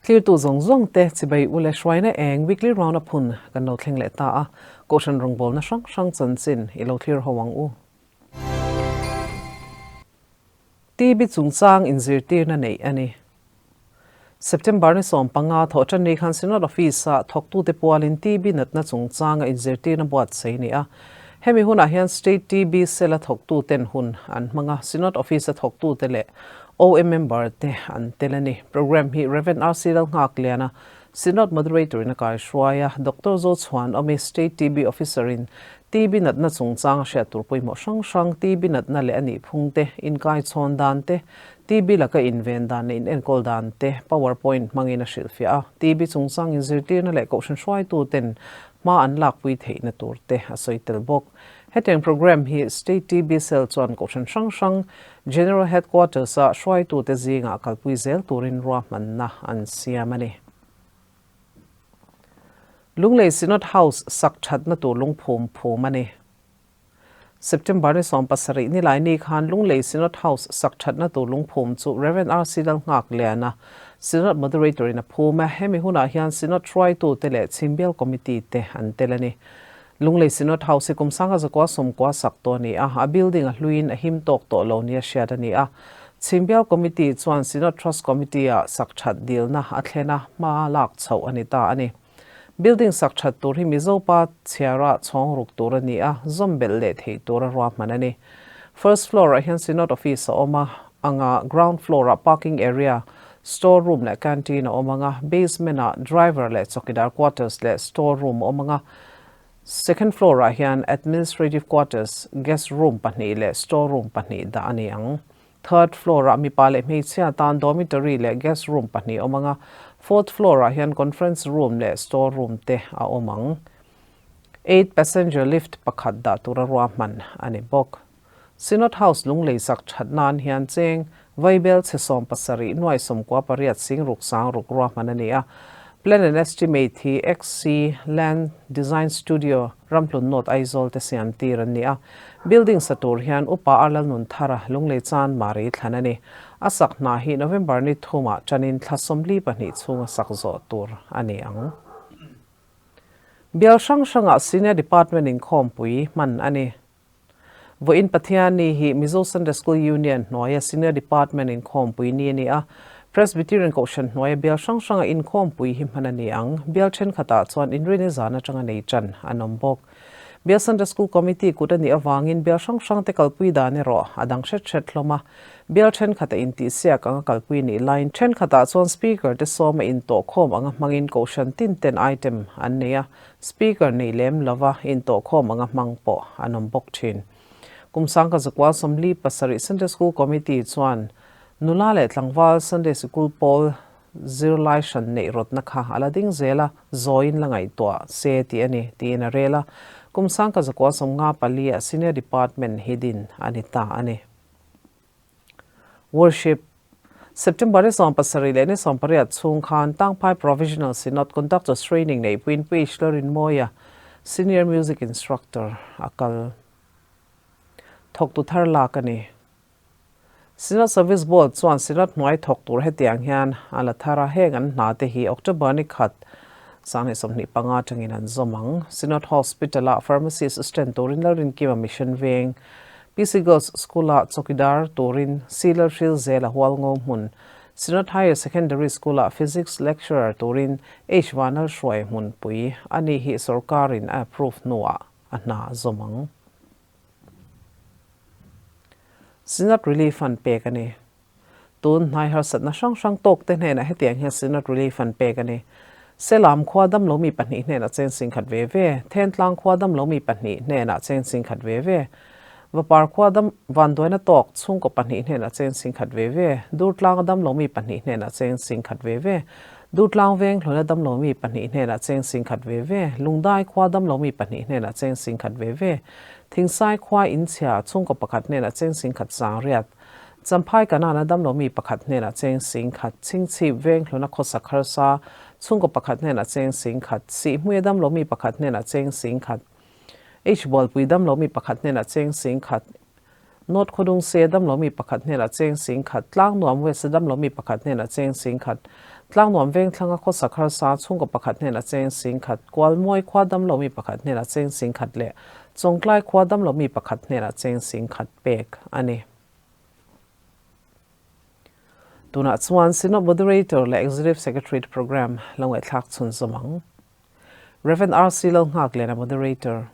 Thlirtu zawng zawng te chibai u le hruaina eng weekly round up hun kan lo thleng leh ta a, Kohhran rawngbawlna hrang hrang chanchin i lo thlir ho ang u. TB chungchang inzirtirna neih a ni. September ni 15 thawhṭanni khan Synod Office-ah thawktute pualin TB natna chungchanga inzirtirna buatsaih a ni a. Hemi hunah hian State TB Cell-a thawktuten hun an hmang a, Synod Office-a thawktute leh OM member te an tel a ni. Programme hi Rev. RC Lalnghakliana, Synod Moderator-in a kaihruai a, Doctor Zochhuanawmi, State TB Officer-in TB natna chungchanga hriat tur pawimawh hrang hrang, TB natna leh a nihphung te, inkaichhawn dan te, TB laka inven dan leh inenkawl dan te power point hmangin a hrilhfiah a. TB chungchang inzirtirna leh kohhran hruaituten hma an lakpui theihna tur te a sawi tel bawk. Hetiang programme hi State TB Cell chuan kohhran hrang hrang General Headquarters-a hruaitute zingah kalpui zel turin ruahmanna an siam a ni. Lunglei Synod House sak thatna tur lungphum phum a ni. September ni 17 nilai ni khan Lunglei Synod House sak thatna tur lungphum chu Rev. RC Lalnghakliana, Synod Moderator in a phum a, hemi hunah hian Synod hruaitute leh Chhimbial Committee te an tel a ni. Lunglei Synod House hi kum sanga zakua sawmkua sak tawh a ni a, a building a hluiin a him tawk tawh lo nia hriat a ni a. Chhimbial Committee chuan Synod Trust Committee-ah sak that dilna a thlen a, hma lak chhoh a ni ta a ni. Building sak that tur hi Mizo pa chhiara chhawng ruk tur a ni a, zawm belh leh theih tura ruahman a ni. First floor-ah hian Synod Office a awm a, anga ground floor-ah parking area, store room leh canteen a awm ang a, basement-ah driver leh chawkidar quarters leh store room a awm ang a, second floor-ah hian administrative quarters, guest room pahnih leh store room pahnih dah a ni ang. Third floor-ah mipa leh hmeichhia tan dormitory leh guest room pahnih a awm ang a, fourth floor-ah hian conference room leh store room te a awm ang. Eight passenger lift pakhat dah tura ruahman a ni bawk. Synod House lunglei sak that nan hian cheng Vaibel chhe 70 nuai 98 sing ruk sang ruk ruahman a ni a. Plan and Estimate hi XC Land Design Studio Ramhlun North Aizawl te siam tir an ni a. Building sa tur hian Upa Arlalnunthara Lunglei Chan Mari thlan a ni. A sak hna hi November ni thumah tanin thla 42 chhunga sak zawh tur a ni ang. Bial hrang hrangah Senior Department inkhawmpui hman a ni. Vawiin Pathianni hi Mizo Sunday School Union hnuaia Senior Department inkhawmpui ni a ni a, Presbyterian Kohhran hnuaia bial hrang hranga inkhawmpui hi hman a ni ang. Bial thenkhatah chuan inrini zan atanga nei tan an awm bawk. Bial Sunday School Committee kut a nih avangin bial hrang hrangte kalpui dan erawh a dang hret hret hlawm a. Bial thenkhatah intihsiak anga kalpui nih laiin thenkhatah chuan Speaker te sawma intawhkhawm anga hmangin Kohhran tin ten item an nei a, Speaker nei lem lova intawhkhawm anga hmang pawh an awm bawk thin. Kum sangka zakual 47 Sunday School Committee chuan nula leh tlangval Sunday Sikul pawl zirlai hran neih rawtna kha a la ding zel a, zawiin la ngaihtuah se tih a ni tiin a rel a. Kum sangka zakual 54 ah Senior Department hi din a ni ta a ni. Worship September ni 70 leh ni 18 chhung khan Tangphai Provisional Synod Conductors Training nei puiin Pu H Lalrinmawia, Senior Music Instructor, a kal. Thawktu thar lak a ni. Synod Service Board chuan Synod hnuai thawk tur hetiang hian a la thar a, heng an hna te hi October ni khat 2025 atangin an zawm ang. Synod Hospital-ah Pharmacy Assistant turin Lalrinkima Mission Veng, PC Girls School-ah chawkidar turin C Lalhril Zela Hualngo hmun, Synod Higher Secondary School-ah Physics Lecturer turin H Vanal Hruai hmunpui a nih hi sorkarin a approve hnuah a hna zawm ang. Synod Relief Fund pek a ni. Tun hnai harsatna hrang hrang tawk te hnenah hetiang hian Synod Relief an pek a ni. Selam khua damlo mi pahnih hnenah cheng singkhat ve ve, Thentlang khua damlo mi pahnih hnenah cheng singkhat ve ve, Vapar khua dam vanduaina tawk chhungkaw pahnih hnenah cheng singkhat ve ve, Durtlanga damlo mi pahnih hnenah cheng singkhat ve ve, Durtlang veng hluna damlo mi pahnih hnenah cheng singkhat ve ve, Lungdai khua damlo mi pahnih hnenah cheng singkhat ve ve, Thingsai khua inchhia chhungkaw pakhat hnenah cheng singkhat sangriat, Champhai Kanaan a damlo mi pakhat hnenah cheng sing khat, Chhingchhip veng hluna khawsak harsa chhungkaw pakhat hnenah cheng sing khat, Sihhmui a damlo mi pakhat hnenah cheng sing khat, H Bualpui damlo mi pakhat hnenah cheng sing khat, North Khawdung Se a damlo mi pakhat hnenah cheng sing khat, Tlangnuam West a damlo mi pakhat hnenah cheng sing khat, Tlangnuam Vengthlanga khawsak harsa chhungkaw pakhat hnenah cheng singkhat, Kualmawi khua damlomi pakhat hnenah cheng singkhat leh Chawngtlai khua damlomi pakhat hnenah cheng singkhat pek a ni. Tunah chuan Synod Moderator leh Executive Secretary te programme lo ngaihthlak chhunzawm ang. Rev. RC Lalnghaklena Moderator.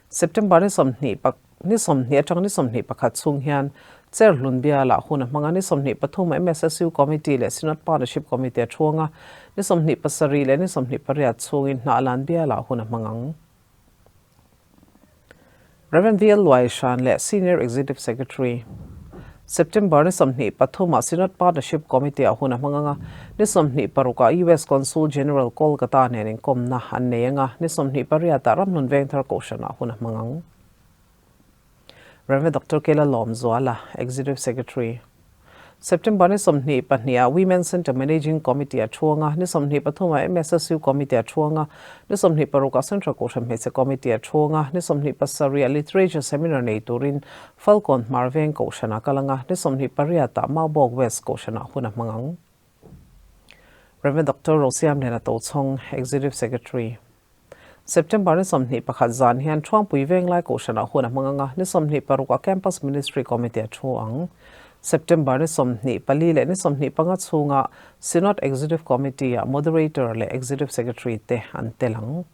September ni 20 ni 20 atang ni 21 chhung hian Chair hlun bialah hun a hmang a, ni 23 ah MSSU Committee leh Synod Partnership Committee a thuang a, ni 27 leh ni 28 chhungin Hnahlan bialah hun a hmang ang. Rev. VL Luaihran leh Senior Executive Secretary. September ni 23 ah Synod Partnership Committee ah hun a hmang ang a, ni 26 ah US Consul General Kolkata nen inkawmna an nei ang a, ni 28 ah Ramhlun Vengthar Kohhran ah hun a hmang ang. Rev. Doctor Kela Lawmzuala, Executive Secretary. September ni 22 ah Women's Centre Managing Committee a thuang a, ni 23 ah MSSU Committee a thuang a, ni 26 ah Central Kohhran Hmeichhe Committee a thuang a, ni 27 ah Literature Seminar nei turin Falkawn Hmarveng Kohhran ah kal ang a, ni 28 ah Maubawk West Kohhran ah hun a hmang ang. Rev. Doctor Rosiamliana Tochhawng, Executive Secretary. September ni 21 zan hian Thuangpui Venglai Kohhranah hun a hmang ang a, ni 26 ah Campus Ministry Committee a thu ang. September ni 24 leh ni 25 chhunga Synod Executive Committee ah Moderator leh Executive Secretary te an tel ang.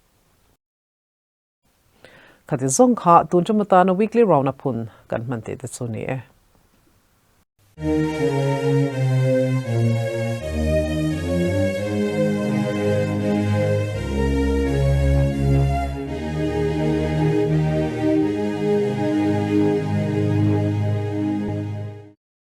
Khati zawng kha tun ṭum atana Weekly Round-up hun kan hman tih te chu ni e.